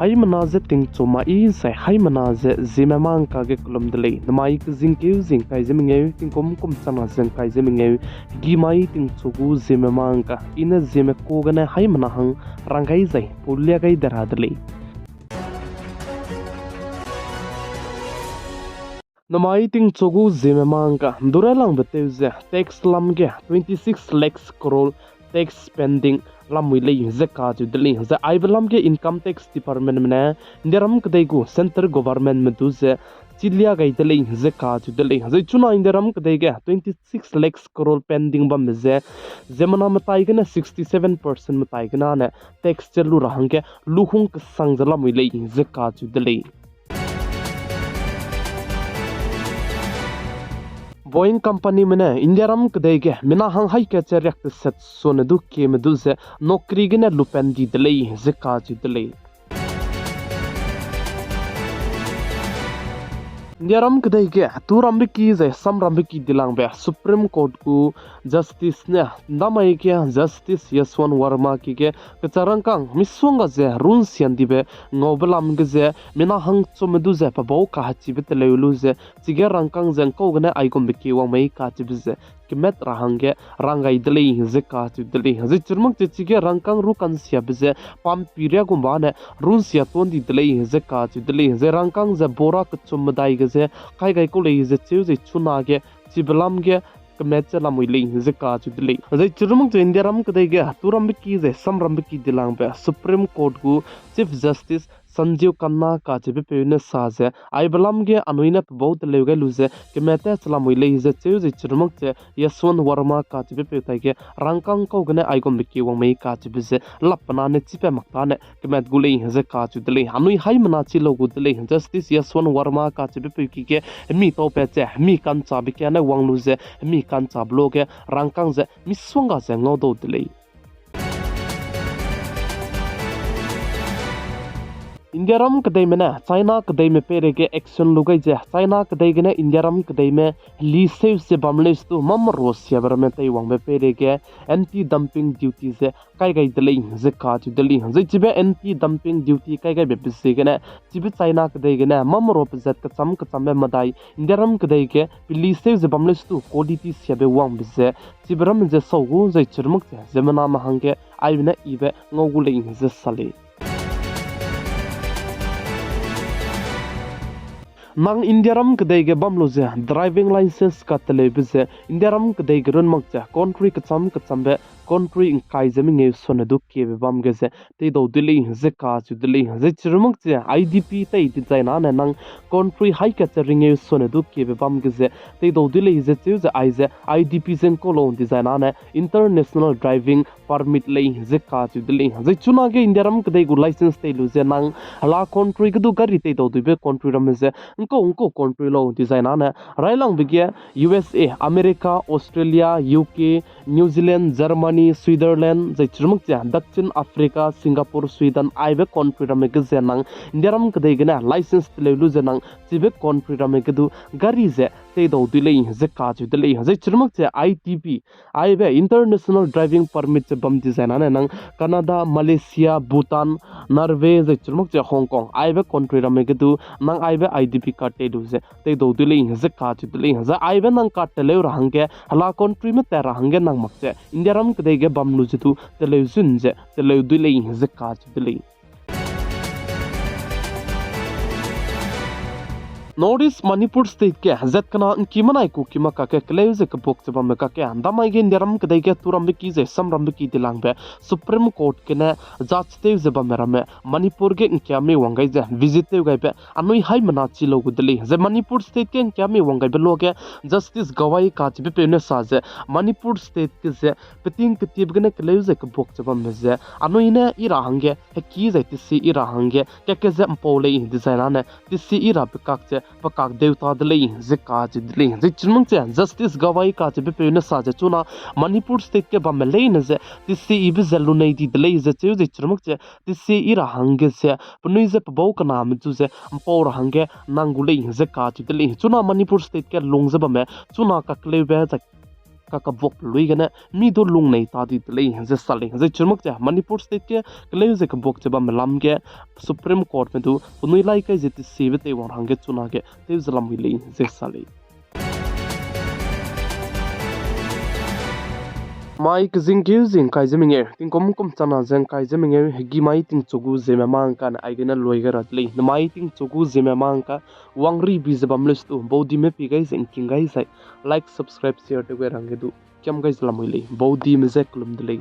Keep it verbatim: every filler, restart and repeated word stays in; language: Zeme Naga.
Haimena ze tingchu mai zai haimena ze Zeme mangka ge kelum de lei. Namai kezingkeu zingkai ze mengeu, tingkum kum chana zingkai ze mengeu, hegî mai tingchu gu Zeme mangka, i ne Zeme ku gene haimena hang rang gai zai paulia gai de ra de lei. Namai tingchu gu Zeme mangka, nduralangbe tew ze tax lam ge twenty six lakhs crore tax pending lamui lei ze kacheu de lei. Zai aibe lam ge Income Tax Departmentme ne Indiaram kedei gu Centre Governmentme du ze chilia gai de lei ze kacheu de lei. Zai chuna Indiaram kedei ge twenty six lakhs crore pending bambe ze, ziemmena metai gene sixty seven percent metai gene ne tax che lu ra hangge luhung kesang ze lamui lei ze kacheu de lei. Boeing companyme ne Indiaram kedei ge mina hang haî kache riak teset sone du kieme du ze nokri gene lupen di de lei ze kacheu de lei. Indiaram kedei ge turambe ki zai samrambe ki dilangbe Supreme Court gu Justice ne ndamai ge Justice Yashwant Verma ki ge kecharangkang misongga ze runsiandibe ngaube lam ge ze mina hangchumme du ze pebau kahechibe teleu lu ze chige rangkang ze ngkau gene aigumbe ki wang mei kachibe ze kemet ra hangge rang gai de lei ze kacheu de lei. Zai chirmak che chige rangkang ru kansiabe ze pampi riagumba ne runsia tuan di de lei ze kacheu de lei. Zai rangkang ze bora kechum medai ge ze kai gai kau lei ze cheu zai chuna ge chibe lam ge kemet che lamui lei ze kacheu de lei. Zai chirmak che Indiaram kedei ge turambe ki zai samrambe ki dilangbe Supreme Court gu Chief Justice Sanjiv Khanna kacheube peu ne sa ze, aibe lam ge anui ne pebau teleu gai lu ze kemet che lamui lei ze cheu zai chirmak che Yashwant Verma kacheube peu tai ge rangkang kau gene aigumbe ki wang mei kacheube ze lappena ne chipa mak ta ne kemet gu lei ze kacheu de lei. Anui haimena chi lau gu de lei. Justice Yashwant Verma kacheube peu ki ge hemi taupat che hemi kanchabe kia ne wang lu ze hemi kanchabe lo ge rangkang ze misongga ze ngaudau de lei. Indiaram kedeime ne China kedeime peireige action lu gai ze China kedei gene Indiaram kedeime heli seu ze bam lei stu mamaro siabe ramme teiwangbe peireige anti-dumping duty ze kai gai de lei ze kacheu de lei. Zai chibe anti-dumping duty kai gaibe pe ziegene chibe China kedei gene mamaro pezat kecham kechambe medai Indiaram kedei ge peli seu ze bam lei stu quality siabe wangbe ze chibe ramme ze sau gu zai chirmak ze ziemmename hangge aibe ne ibe ngau gu lei ze sa lei. Nang Indiaram kedei ge bam lu ze driving license kateleube ze Indiaram kedei ge run mak ze country kecham kechambe country ngkai ze mengeu sone du kiebe bam ge ze teidau de lei ze kacheu de lei. Zai chirmak ze I D P tei dizai nane nang country haî kat ze ringeu sone du kiebe bam ge ze teidau de lei ze cheu ze aize I D P ze ngkau lau dizai nane international driving permit lei ze kacheu de lei. Zai chunage Indiaram kedei gu license tei lu ze nang hela country ge du gari teidau duibe country ramme ze ngkau ngkau country lau dizai nane railangbe ge U S A, America, Australia, U K, New Zealand, Germany, Switzerland, zai chirmak ze Dakshin Africa, Singapore, Sweden aibe country ramme ge ze nang Indiaram kedei gene license teleu lu ze nang chibe country ramme ge du gari ze teidau dui lei ze kacheu de lei. Zai chirmak ze I T P, aibe International Driving Permit ze bam dizai nane nang Canada, Malaysia, Bhutan, Norway, zai chirmak ze Hong Kong aibe country ramme ge du nang aibe I D P card tei lu ze teidau dui lei ze kacheu de lei. Zai aibe nang card teleu ra hangge hela country me tat ra hangge nang mak ze Indiaram kedei ge bam lu ze du teleu zun ze teleu dui lei ze kacheu de lei. North East Manipur State ge zat kena ngki menai ku ki ma kakge keleu ze kebuak ze bamme kakge ndamai ge Indiaram kedei ge turambe ki zai samrambe ki dilangbe Supreme Court gene judge tew ze bamme ramme Manipur ge ngkiamei wang gai ze visit tew gaibe anui haimena chi lau gu de lei. Zai Manipur State ge ngkiamei wang gaibe luage Justice Gavai kacheube peu ne sa ze Manipur State ge ze peting ketiebe gene keleu ze kebuak ze bamme ze anui ne i ra hangge heki zai tesi i ra hangge keke ze mpau lei dizai nane tesi i ra pekak ze pekak deu ta de lei ze kacheu de lei. Zai chirmak ze Justice Gavai kacheube peu ne sa ze chuna Manipur State ge bamme leine ze tesi ibe ze lunei di de lei ze cheu zai chirmak ze tesi i ra hangge ze penui ze pebau kename chu ze mpau ra hangge nang gu lei ze kacheu de lei. Chuna Manipur State ge lung ze bamme chuna kakleube zai kakabuak lui gene mi du lungnei ta di de lei ze sa lei. Zai chirmak ze Manipur State ge keleu ze kebuak ze bamme lam ge Supreme Court me du penui lai kai ze tesiebe teiwang hangge chunage tew ze lamui lei ze sa lei. Mai kezingkeu ze ngkai ze mengeu, tingkum kum chana ze ngkai ze mengeu, hegî mai tingchu gu ziemme mangka ne aigene lui gai ra de lei. Nemai tingchu gu ziemme mangka wangribi ze bam leu situ, baudime pi gai ze ngking gai zai, like, subscribe, share tew gai rangge du kiam gai ze lamui lei, baudime je kelum de lei.